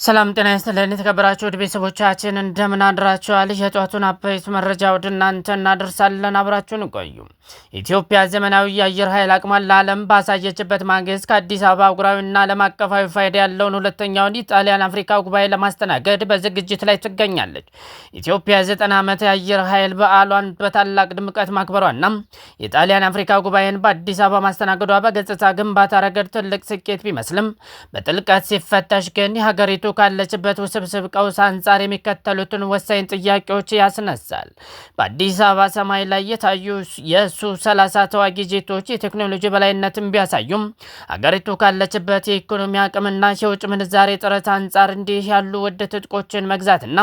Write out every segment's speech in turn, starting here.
ሰላም ጤና ይስጥልን የተከበራችሁ ውድ ቤተሰቦቻችን፣ እንደምን አድራችኋል? የጧቱን አበይት መረጃ ወደ እናንተ እናደርሳለን። አብራችሁን ቆዩ። ኢትዮጵያ ዘመናዊ የአየር ኃይል አቅሟን ለዓለም ባሳየችበት ማግስት ከአዲስ አበባ አህጉራዊና ዓለም አቀፋዊ ፋይዳ ያለውን ሁለተኛውን የጣሊያን አፍሪካ ጉባኤ ለማስተናገድ በዝግጅት ላይ ትገኛለች። ኢትዮጵያ 90 ዓመት የአየር ኃይል በዓሏን በታላቅ ድምቀት ማክበሯና የጣሊያን አፍሪካ ጉባኤን በአዲስ አበባ ማስተናገዷ በገጽታ ግንባታ ረገድ ትልቅ ስኬት ቢመስልም፣ በጥልቀት ሲፈተሽ ግን የሀገሪቱ ካለችበት ውስብስብ ቀውስ አንጻር የሚከተሉትን ወሳኝ ጥያቄዎች ያስነሳል። በአዲስ አበባ ሰማይ ላይ የታዩ የሱ 30 ተዋጊ ጄቶች የቴክኖሎጂ በላይነትን ቢያሳዩም፣ ሀገሪቱ ካለችበት የኢኮኖሚ አቅምና የውጭ ምንዛሬ እጥረት አንጻር እንዲህ ያሉ ውድ ትጥቆችን መግዛትና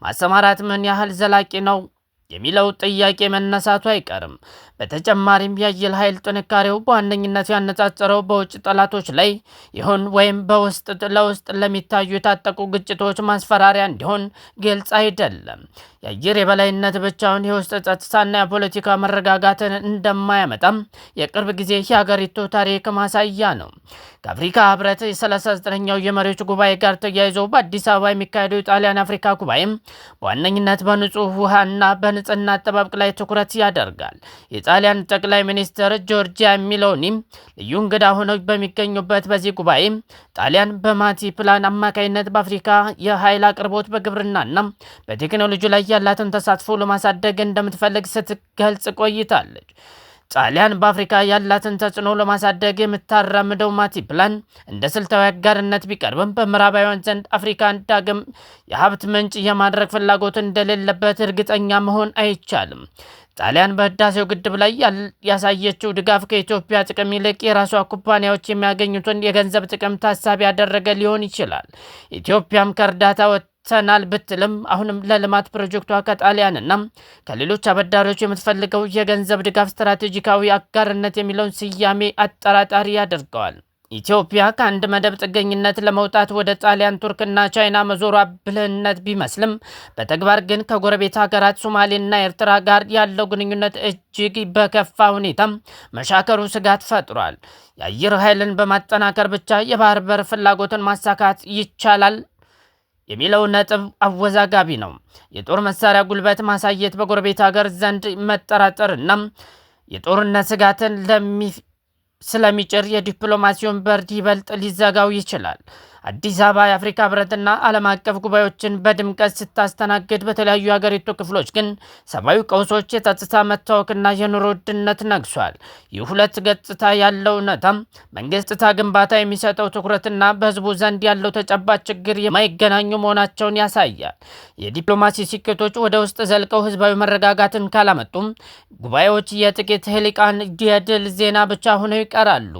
ማሰማራት ምን ያህል ዘላቂ ነው የሚለው ጥያቄ መነሳቱ አይቀርም። በተጨማሪም የአየር ኃይል ጥንካሬው በዋነኝነት ያነጣጠረው በውጭ ጠላቶች ላይ ይሁን ወይም በውስጥ ለውስጥ ለሚታዩ የታጠቁ ግጭቶች ማስፈራሪያ እንዲሆን ግልጽ አይደለም። የአየር የበላይነት ብቻውን የውስጥ ጸጥታና የፖለቲካ መረጋጋትን እንደማያመጣም የቅርብ ጊዜ የሀገሪቱ ታሪክ ማሳያ ነው። ከአፍሪካ ህብረት የ39ኛው የመሪዎች ጉባኤ ጋር ተያይዞ በአዲስ አበባ የሚካሄደው የጣሊያን አፍሪካ ጉባኤም በዋነኝነት በንጹህ ውሃና በንጽህና አጠባበቅ ላይ ትኩረት ያደርጋል። የጣሊያን ጠቅላይ ሚኒስትር ጆርጂያ ሜሎኒ ልዩ እንግዳ ሆነው በሚገኙበት በዚህ ጉባኤ ጣሊያን በማቲ ፕላን አማካኝነት በአፍሪካ የኃይል አቅርቦት፣ በግብርናና በቴክኖሎጂ ላይ ያላትን ተሳትፎ ለማሳደግ እንደምትፈልግ ስትገልጽ ቆይታለች። ጣሊያን በአፍሪካ ያላትን ተጽዕኖ ለማሳደግ የምታራምደው ማቲ ፕላን እንደ ስልታዊ አጋርነት ቢቀርብም፣ በምዕራባውያን ዘንድ አፍሪካን ዳግም የሀብት ምንጭ የማድረግ ፍላጎት እንደሌለበት እርግጠኛ መሆን አይቻልም። ጣሊያን በህዳሴው ግድብ ላይ ያሳየችው ድጋፍ ከኢትዮጵያ ጥቅም ይልቅ የራሷ ኩባንያዎች የሚያገኙትን የገንዘብ ጥቅም ታሳቢ ያደረገ ሊሆን ይችላል። ኢትዮጵያም ከእርዳታ ወጥተናል ብትልም፣ አሁንም ለልማት ፕሮጀክቷ ከጣሊያንና ከሌሎች አበዳሪዎች የምትፈልገው የገንዘብ ድጋፍ ስትራቴጂካዊ አጋርነት የሚለውን ስያሜ አጠራጣሪ ያደርገዋል። ኢትዮጵያ ከአንድ መደብ ጥገኝነት ለመውጣት ወደ ጣሊያን፣ ቱርክና ቻይና መዞሯ ብልህነት ቢመስልም፣ በተግባር ግን ከጎረቤት ሀገራት ሶማሌና ኤርትራ ጋር ያለው ግንኙነት እጅግ በከፋ ሁኔታ መሻከሩ ስጋት ፈጥሯል። የአየር ኃይልን በማጠናከር ብቻ የባህር በር ፍላጎትን ማሳካት ይቻላል የሚለው ነጥብ አወዛጋቢ ነው። የጦር መሳሪያ ጉልበት ማሳየት በጎረቤት ሀገር ዘንድ መጠራጠርና የጦርነት ስጋትን ስለሚጭር የዲፕሎማሲውን በር ይበልጥ ሊዘጋው ይችላል። አዲስ አበባ የአፍሪካ ህብረትና ዓለም አቀፍ ጉባኤዎችን በድምቀት ስታስተናግድ፣ በተለያዩ የሀገሪቱ ክፍሎች ግን ሰብአዊ ቀውሶች፣ የጸጥታ መታወክና የኑሮ ውድነት ነግሷል። ይህ ሁለት ገጽታ ያለው እውነታም መንግስት ጸጥታ ግንባታ የሚሰጠው ትኩረትና በህዝቡ ዘንድ ያለው ተጨባጭ ችግር የማይገናኙ መሆናቸውን ያሳያል። የዲፕሎማሲ ስኬቶች ወደ ውስጥ ዘልቀው ህዝባዊ መረጋጋትን ካላመጡም፣ ጉባኤዎች የጥቂት ልሂቃን የድል ዜና ብቻ ሆነው ይቀራሉ።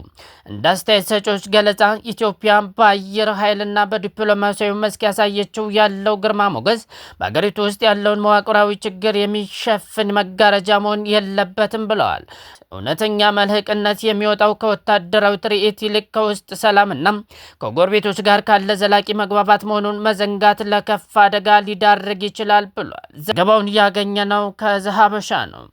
እንደ አስተያየት ሰጪዎች ገለጻ፣ ኢትዮጵያ በአየር ኃይልና በዲፕሎማሲያዊ መስክ ያሳየችው ያለው ግርማ ሞገስ በሀገሪቱ ውስጥ ያለውን መዋቅራዊ ችግር የሚሸፍን መጋረጃ መሆን የለበትም ብለዋል። እውነተኛ መልህቅነት የሚወጣው ከወታደራዊ ትርኢት ይልቅ ከውስጥ ሰላምና ከጎረቤቶች ጋር ካለ ዘላቂ መግባባት መሆኑን መዘንጋት ለከፋ አደጋ ሊዳርግ ይችላል ብሏል። ዘገባውን ያገኘነው ከዘሀበሻ ነው።